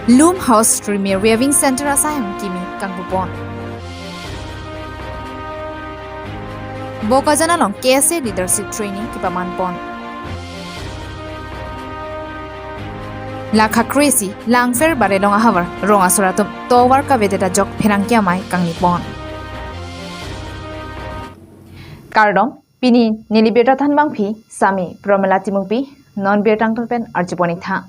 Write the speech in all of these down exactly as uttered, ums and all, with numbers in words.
Loom House Rimir Weaving Center asai hem kimi kangpupon. Bokajan along K S A leadership training kepamanpon. Lakha kre-isi Langpher Baredong ahavar rong asor atum tovar kavedet ajok pherangke amei kangnipon. Kardom, pini neli birta thanbangpi Sami Promila Timungpi, non birta angton pen arjupon-ik tha.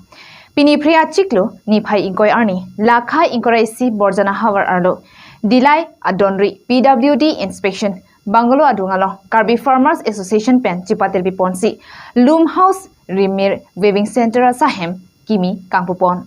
Pini Phre achiklo niphai ingkoi arni, Lakha ingkoi ra isi Borjan ahavar arlo, Dillai adonri P W D inspection bungalow adung along Karbi Farmers Association pen chipatelpiponsi Loom House Rimir Weaving Center asai hem kimi kangpupon.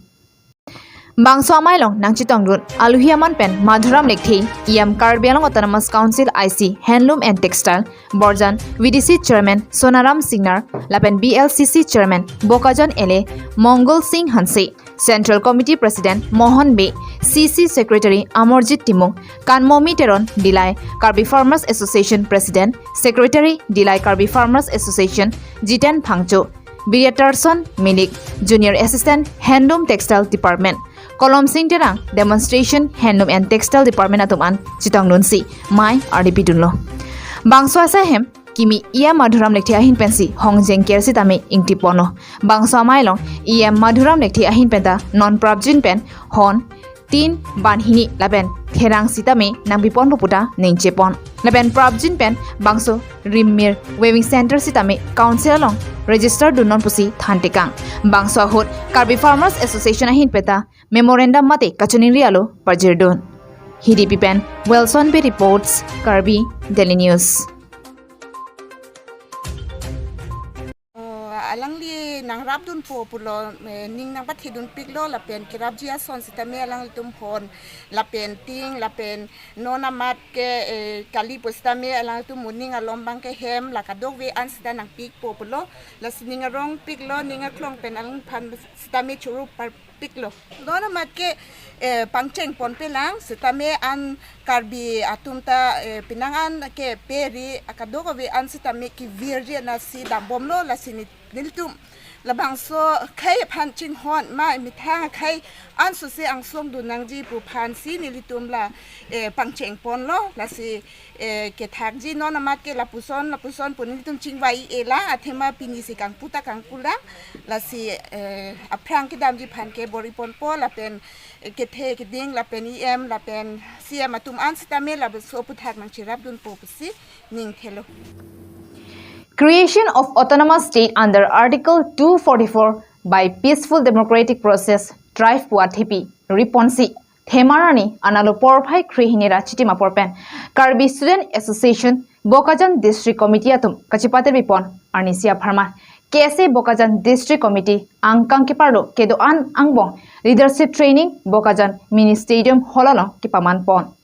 Bangso amei along nangchetongdun aluhi aman pen Madhuram Lekthe, E M Karbi Anglong Autonomous Council I C Handloom and Textile, Borjan V D C Chairman Sonaram Singnar, lapen B L C C Chairman Bokajan L A Mongol Singh Hanse, Central Committee President Mohon Bey, C C Secretary Amarjit Timung, Kanmomi Teron, Dillai Karbi Farmers Association President, Secretary Dillai Karbi Farmers Association Jiten Phangcho, Biryatarson Milik, Junior Assistant Handloom Textile Department, Kolom Sing Terang, Demonstration Handloom and Textile Department atum an chetongdunsi mei ardi pidunlo. Bangso asai hem kimi E M Madhuram Lekthe ahin pensi hongjeng ker sitame ingtiponlo. Bangso amei along E M Madhuram Lekthe ahin penta non prapjin pen hon tin banghini lapen therang sitame nangpiponpo puta ningchepon. Lapen prapjin pen bangso Rimir Weaving Center sitame council along register dunnon pusi thantekang. Bangso ahut Karbi Farmers Association ahin penta memorandum mate kachiningri alo pajirdun. Hidipi pen Wilson Bey reports, Karbi Daily News. Oh, alangli nangrapdunpo pulo, eh, ning nangpathedunpiklo lapen kerapji ason sitame alanglitum hon lapen tin lapen non amat ke, eh, kali pusitame alanglitum moning alom abang ke hem la kadokave an sita nangpikpo pulo, lasi ning arongpiklo, ning aklong pen alangphan sitame choro parpiklo. Non amat ke, eh, pangchengponpelang sitame an Karbi atum ta, eh, penang an ke peri akadokave an sitame kevirji anatsi dambomlo, lasi ne-, nelitum labangso akhei aphan chinghon ma methang akhei ansose angsong dun nangji pu aphansi nelitum la, eh, pangchengponlo, lasi, eh, kethakji non amat ke lapuson lapuson pu nelitum chingvai-elang, athema pinisi kangpu ta kangpulang, lasi, eh, aphrang kedamji aphan ke bor-iponpo lapen, eh, kethe keding lapen E M lapen C M atum an sitame labangso aphuthak nangcherapdunpo pusi ningthelo. Creation of Autonomous State under Article two forty-four by peaceful democratic process thrive pu athepi riponsi Themar arni analo porphai kre-hini ra chitim apor pen Karbi Student Association Bokajan District Committee atum kachipatelpipon arnisi apharman K S A Bokajan District Committee angkang keparlo kedo-an angbong leadership training Bokajan Mini Stadium Hall along kepamanpon.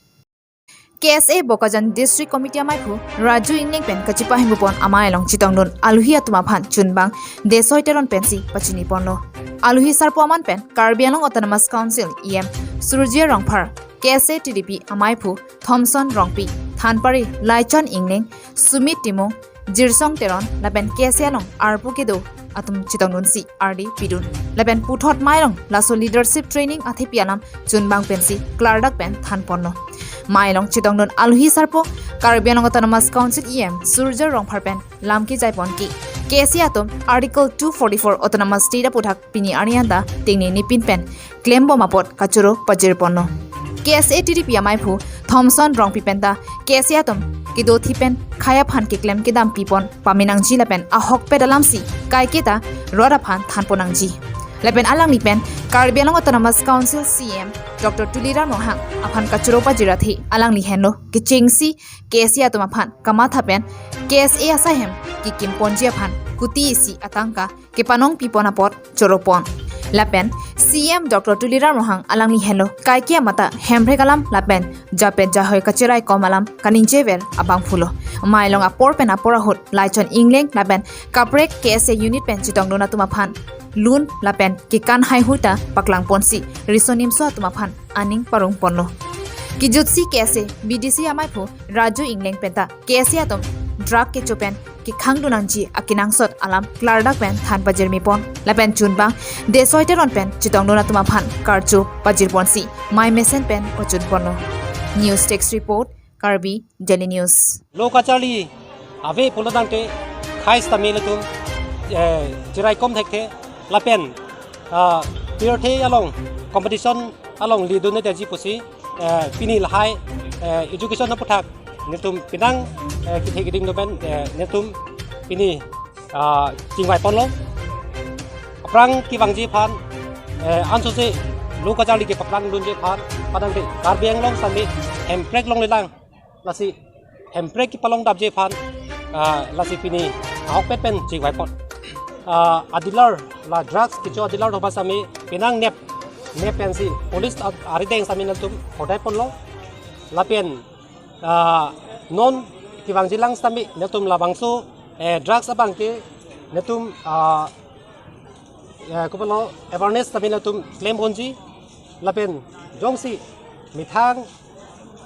K S A Bokajan District Committee amaiphu Raju Ingleng pen kachipahingpupon amei along chetongdun aluhi atum aphan chunbang Desoi Teron pensi pachiniponlo. Aluhi sarpo aman pen Karbi Anglong Autonomous Council E M Surjya Rongphar, K S A T D P amaiphu Thomson Rongpi, Thanpari Laichon Ingleng, Sumit Timung, Jirsong Teron lapen K S A along arpu kedo atum chetongdunsi ardi pidun. Lapen puthot mei along laso leadership training athepi alam chunbang pensi klardak pen thanponlo. Mei along chetongdun aluhi sarpo Karbi Anglong Autonomous Council E M Surjya Rongphar pen lam kejaiponke K S A atum Article two forty-four Autonomous State aphuthak pini arni anta tengne nipin pen klembom apot kachoro pajirponlo. K S A T D P amaiphu Thomson Rongpi penta K S A atum kedothi pen khei aphan keklem kedam pipon pamenangji lapen ahokpet alamsi kaiketa rot aphan thanpon nangji. Lapen alangli pen Karbi Anglong Autonomous Council C M Doctor Tuliram Ronghang aphan kachoro pajir athe alangli henlo kechengsi K S A atum aphan kamatha pen K S A asai hem kekimponji aphan kuti isi atangka kepanong pipon apot choropon. Lapen C M Doctor Tuliram Ronghang alangli henlo kaike amata hemprek alam lapen japet jahoi kacherai kom alam kaningjever abangphulo. Mei along apor pen apor ahut Laichon Ingleng lapen kaprek K S A unit pen chetongdun atum aphan lun lapen kekan haihui ta paklangponsi riso nimso atum aphan aning parongponlo. Kejutsi K S A B D C amaiphu Raju Ingleng penta K S A atum truck kecho pen kekhangdun nangji akenangsot alam klardak pen than pajirmepon. Lapen chunbang Desoi Teron pen chetongdun atum aphan karcho pajirponsi mai mesen pen pachunponlo. News Desk Report, Karbi Daily News. Lo kacharli ave pulo tangte khei sitame latum, eh, chiraikom thekthe lapen, ah, pirthe along competition along lidun ne daji pusi, eh, pini lahai, eh, education aputhak nelitum penang, eh, kethe keding dopen, eh, nelitum pini, ah, chingvaiponlo. Aphrang kevangji aphan, eh, ansose lo kacharli kepaplangdunji aphan padangte Karbi Anglong sitame hemprek longlelang, lasi hemprek kepalongdapji aphan, ah, lasi pini ahokpet pen chingvaipon. Ah, a dealer, la drugs kecho a dealer atum aphan sitame penang nep, nep pensi police a-, arideng sitame nelitum hodaiponlo. Lapen, ah, non kevangjilang sitame nelitum labangso, eh, drugs abangke nelitum, ah, eh, kopilo awareness sitame nelitum klemponji. Lapen jongsi methang,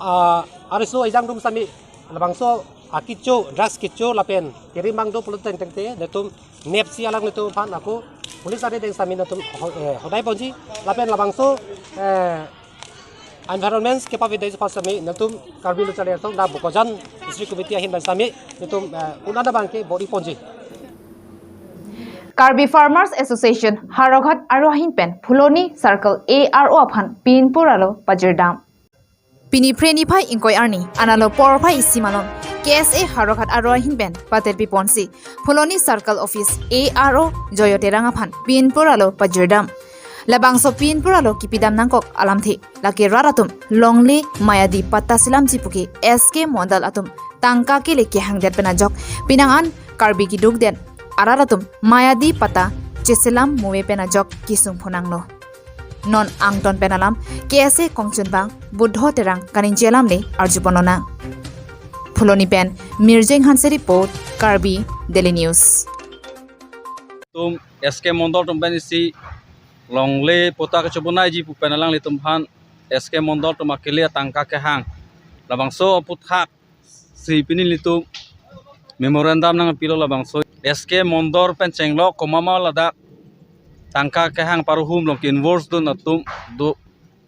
ah, ariso ejang atum sitame labangso akecho, drugs kecho lapen kerimang do pulo tangte nelitum nepsi alanglitum aphan ako police arideng sitame nelitum ho-, eh, hodaiponji. Lapen labangso, eh, environment kepavedetji aphan sitame nelitum Karbi Lo Charli Arsong dak Bokajan District Committee ahin pen sitame nelitum, eh, un-an abangke bor-iponji. Karbi Farmers Association Howraghat aro ahin pen Phuloni Circle A R O aphan pinpur alo pajirdam. Pini Phre niphai ingkoi arni analo porphai isi malom K S A Howraghat aro ahin pen paterpiponsi Phuloni Circle Office A R O Joyo Terang aphan pinpur alo pajirdam. Labangso pinpur alo kipidam nangkok alamthe lake rat atum longle mayadi patta selamji puke S K Mondol atum tangka kele kehangdet pen ajok penang an Karbi keduk den arat atum mayadi patta cheselam muve pen ajok kesung phonanglo. Non angton pen alam K S A kongchunbang Buddho Terang kaningje alam le arjuponlonang. Phuloni pen Mirjeng Hanse report, Karbi Daily News. Tum S K Mondol atum pen isi longle patta kechobonaiji pu pen alanglitum aphan S K Mondol atum akele tangka kehang. Labangso aputhaksi pini nelitum memorandum nangpilo labangso. S K Mondol pen chenglok komat ma ladak tangka kehang paruhum along ke-involve dun atum do,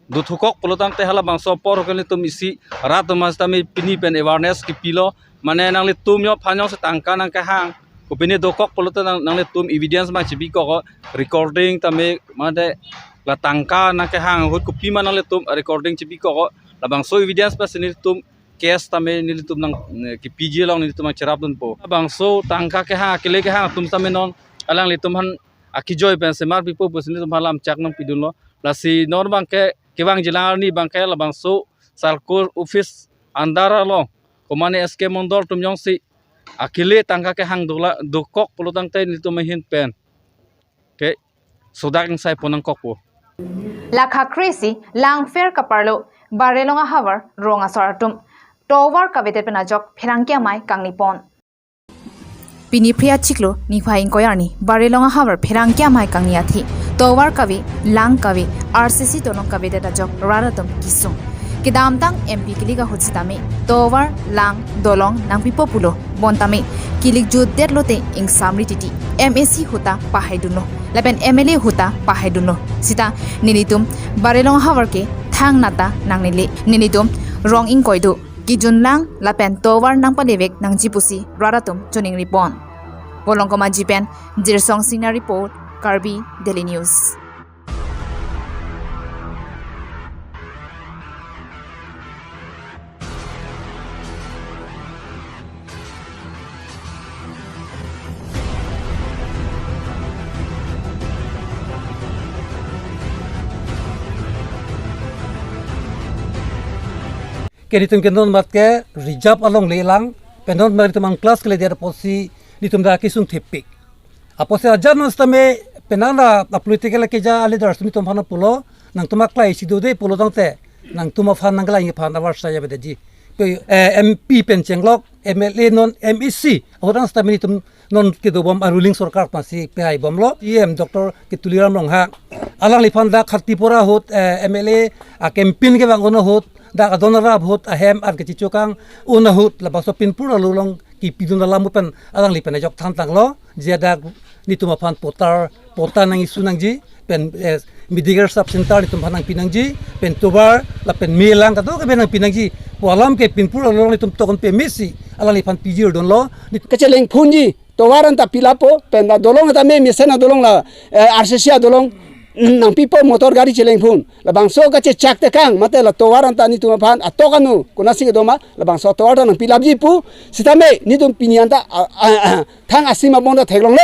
dothukok pulo tangte halabangso apor ke nelitum isi rat atum sitame pini pen awareness kepilo. Mane nanglitum yo aphan yo si tangka nangkehang, kopine dokok pulote nang, nanglitum evidence ma chibikok, recording tame mate la tangka nangkehang ahut kopima nanglitum recording chibikok, labangso evidence pensi nelitum case tame nelitum nang, eh, K P G along nelitum nangcherapdunpo. Labangso tangka kehang, akele kehang atum tame non alanglitum aphan akejoi pen semar pipo pusi nelitum aphan lamchak nangpidunlo. Lasi non abangke kevangjilang arni abangke labangso Circle Office under along komane S K Mondol atum jongsi akele tangka kehang dola dokok pulo tangte nelitum ahin pen ke sodak ingsai pon nangkokpo. Lakha kre-isi Langpher kaparlo Barelong ahavar rong asor atum tovar kavedet pen ajok pherangke amei kangnipon. Pini Phre achiklo niphai ingkoi arni Barelong ahavar pherangke amei kangni athe tovar kave, lang kave, R C C dolong kavedet ajok rat atum kesung. Kedamtang M P kilik ahut sitame tovar, lang, dolong nangpipo pulo, bontame kilik jutdet lote ingsamri titi M A C ahut ta pahaidunlo lapen M L A ahut ta pahaidunlo. Sita nelitum Barelong ahavar ke thangnat ta nangnele. Nelitum rong ingkoi do kejun, lang lapen tovar nangpalevek nangji pusi rat atum choningripon. Bolong Komaji pen Jirsong Singnar report, Karbi Daily News. Ke nelitum ke non mat ke reserve along lelang, pen non mat nelitum ang class keledet apotsi nelitum dak kesung thepik. Apotsi ajat non sitame penang la a political keja a leaders nelitum aphan pulo, nangtum aklai isi dode pulo tangte nangtum aphan nangkelang aphan avarsai avedetji. Pe, eh, M P pen chenglok, M L A non M A C ahut tang sitame nelitum non kedobom a ruling sorkar pensi pehaibomlo. C M Doctor ke Tuliram Ronghang, alangliphan dak Khartipura ahut, eh, M L A a campaign kevang un ahut, dak adon arap ahut ahem an kechichokang un ahut labangso pinpur alo along kipidun alam pen alangli pen ajok than tanglo, je dak netum aphan potar, potar nang issue nangji, pen, eh, medical sub center netum aphan nangpi nangji, pen tovar, lapen melang kadokave nangpi nangji pu alam ke pinpur along netum tokon pemesi alangliphan pijir dunlo. Kacheleng phunji, tovar anta pilappo, pen la dolong anta me mesen adolong la, eh, R C C adolong, mm, nangpipo motor gari cheleng phun. Labangso kachechak tekang, mate la tovar anta netum aphan atok anu, konatsi kedo ma, labangso tovar ta nangpilapji pu, sitame netum pini anta, a, a, a, thang asim abong ta theklongle,